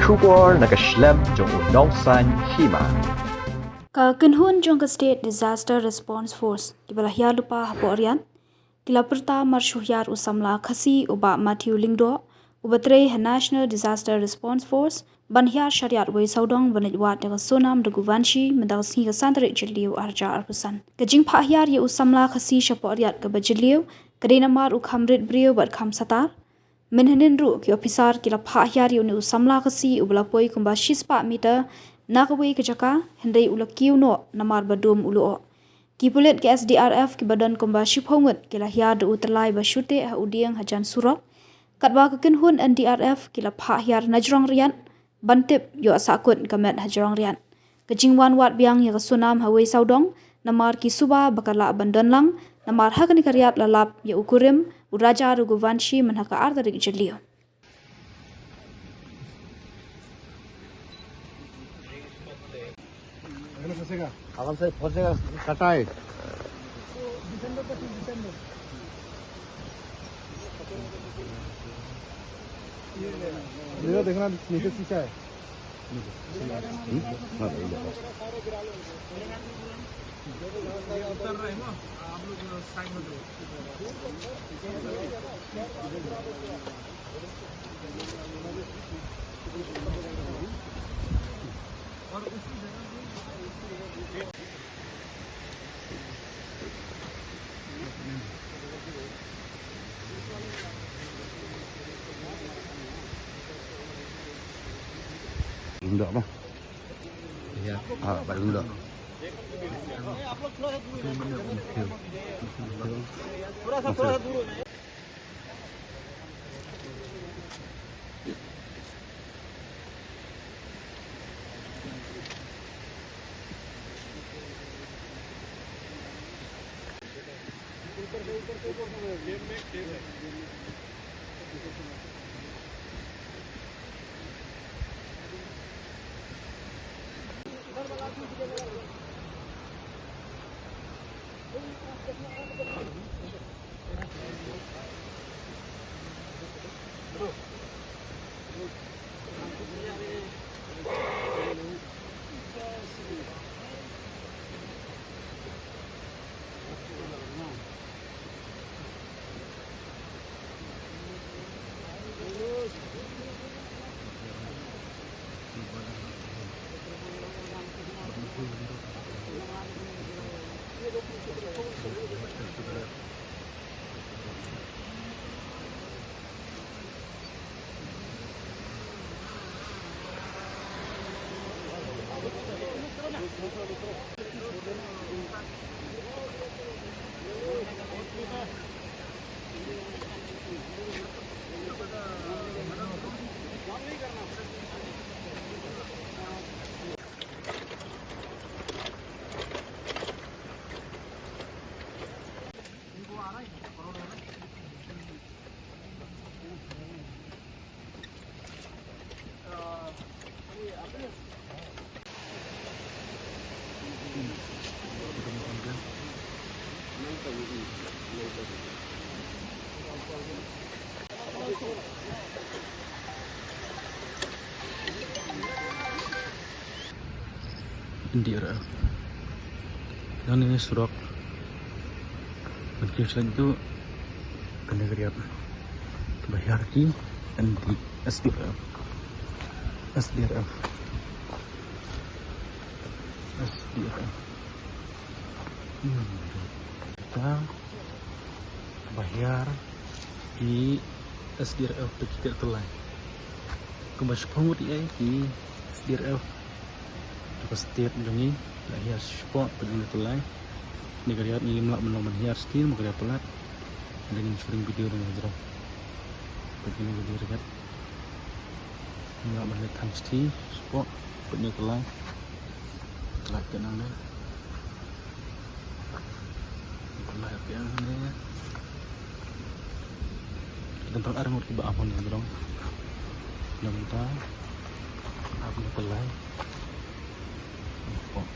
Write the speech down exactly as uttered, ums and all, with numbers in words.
Khubor na ka shlem jong u nongsaiñ hima. Ka kynhun jong ka State Disaster Response Force, kiba la hiar lypa hapoh Rhian, ki la pyrta mar shu hiar u samla Khasi u Bah Matthew Lyngdoh, uba trei ha National Disaster Response Force, ban hiar sha Riat Wei Sawdong ban leit wad ïa ka Sonam Raghuvanshi mynta ka sngi ka san tarik Jylliew arhajar arphew san. Ka jingphah hiar ïa u samla Khasi shapoh Riat kaba jylliew, ka dei namar u kham rit briew bad kham satar. Mynhynnin ruh ki ophisar ki la phah hiar ïa une u samla Khasi uba la poi kumba shispah meter na kawei ka jaka, hynrei u la kiew noh namar ba dum u lyoh. Ki pulit ka S D R F kiba don kumba shiphew ngut ki la hiar da u tyllai ba shu teh ha u dieng hajan surok. Katba ka kynhun N D R F ki la phah hiar na jrong Riat, ban tip ïoh sahkut ka met ha jrong Riat. Ka jingwan wad biang ïa ka Sonam ha Wei Sawdong, namar ki suba ba ka lah ban don lang, namar ha kane ka Riat la lap ïa u kurim u Raja Raghuvanshi mynha ka ar tarik Jylliew. आराम से फंसेगा, कटा है। ये देखना, नीचे शीशा है। Undok apa? Iya. Ah, Pak Undok. N D R F. Hangne surok ban kiew sha laitluid kane ka riat. Kiba hiar ki N D, S D R F. S D R F. S D R F. Hmm. Kita ba hiar ki S D R F te ki tied tyllai. Kumba shiphew ngut ïa ki S D R F jong ka state jong ngi la hiar shapoh peit ïa u tyllai. Kane ka riat ngim lah ban long ban hiar shuh mo, ka riat palat. Lada ngin shu ring video dang hajrong. Peit ïa kane ka riat. Ngim lah ban leit than shuh shapoh peit ïa u tyllai. Tyllai ka nang ne. Tyllai ka nang ne. Tang ar ngut kiba ap hangno jrong. Nangta ap na tyllai. Nangta ap.